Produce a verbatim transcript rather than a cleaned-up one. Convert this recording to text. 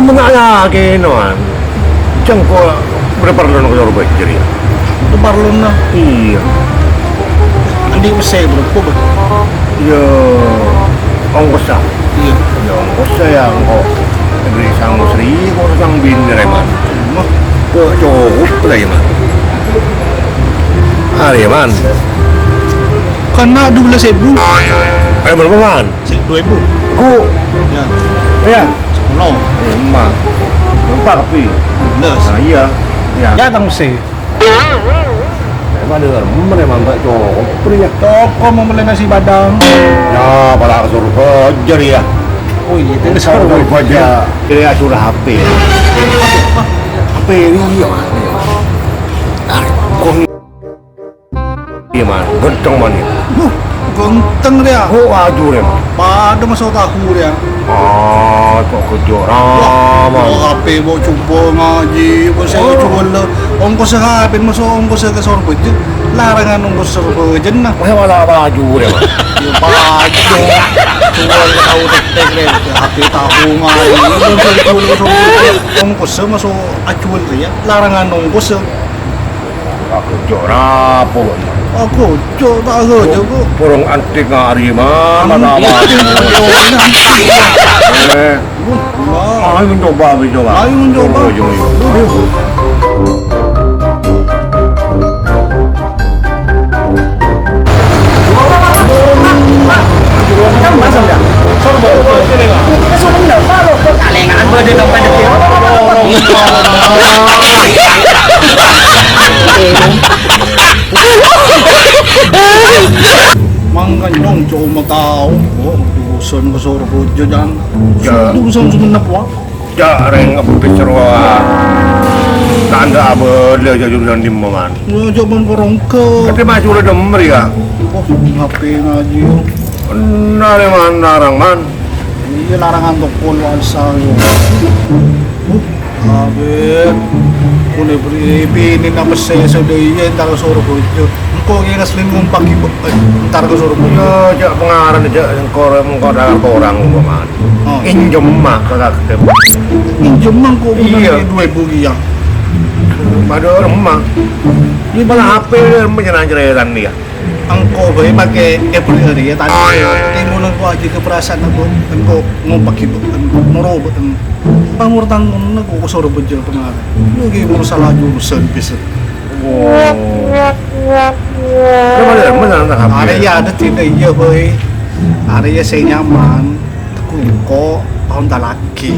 Mengayake, no, an. Cengko berparlo no Sorbhâjâ rèya. Itu parlona. Iyâ. Andi' pèssè berapa, Bang? Iyâ, ongkossa. Iyâ. Iyâ, ongkossa, yâ, engko' èberri' sango sèribu sang binè, Man. Cuma. Kok cukup lah, yâ, Man. Arè, Man. Kan dua belas ribu. Eh, berapa, Man? Sè dua èbu. Ku. Yâ. Yâ. Sepuluh. Emma. Empat tapi. Dua belas. Nah, iyâ. Yâ. Yâ, tang sè. Emma dengar, emma emang tak cokop, Pri, yâ. Toko mau beli nasi Padang. Yâ, pala Sorbhâjâ, yâ. Oh, iyâ, itu Sorbhâjâ. Kira sudah H P. H P ini, iyâ, Man. Ah, kok Iyâ, Man. Ghântheng, Man, yâ. Huh, ghântheng rèya. Oh, aju rèya, Man. Padâ maso' tahu rèya. Ah, kok ghâjâ' ra, Man. Wah, H P bâ' coba ngajhi, bâ' sè Oh. juwâl. Ongkossa H P maso' ongkossa ka Sorbhâjâ. Larangan ongkossa Sorbhâjâna. Wah, wala apa aju rèya, Man. Yâ, pajhu. Juwâl tahu tek-tek rèya. H P tahu ngajhi. Bâ' sè juwâl ka Sorbhâjâ. Ongkossa maso' ajuwâl rèya. Larangan ongkossa. Aku cok rapo. Aku cok tak ada, Bu. Burung antik ngari, Man. Mana, Man? Eh. Ayo mencoba, mencoba. Ayo mencoba. Ayo, ayo. Mangkana nyong coma tao, oh, dusun ka Sorbhâjâ, Jan. Ja. Dusun Sumenep, wah. Ca'rèng ebbis rowa. Tandhâ abâlâ jâ' jhughân dimma, Man. Yâ, jhâ' mon korongka. Kadhi maju la dâmmer, yâ. Oh, ngapè ngajhi, yâ? Bennèr, yâ, Man, larang, Man. Iyâ, larangan toko lo alsa, yâ. Uh, abit. Kone beri binèna pèssè sadhâjâ entar ka Sorbhâjâ. Engko' kè ngaslèn ngompaghi bâ'en entar ka Sorbhâjâ. Yâ, jhâ' pangaran, jhâ' engko' mengko' dhâghâr korang, Man. Oh. Injemma ka kakè. Injemma engko' Iyâ. Dua èbu kèya. Padâ remma. Iyâ, Malah bhender. H P remma nyerang-nyereran, yâ. Engko' bhâi makè èberri' arèya, tadâ'. Timon engko' ajâgâ parasaan engko', engko' ngompaghi bâ'en, noro' bâ'en. Pangor tangkon engko' ka Sorbhâjâ pangaran. Yâ, ghi' mon sala jurusan bisa. Wow. Remma, remma, remma, H P. Arèya adâ' tadâ' iyâ, bhâi. Arèya sè nyaman. Engko' onta lagi.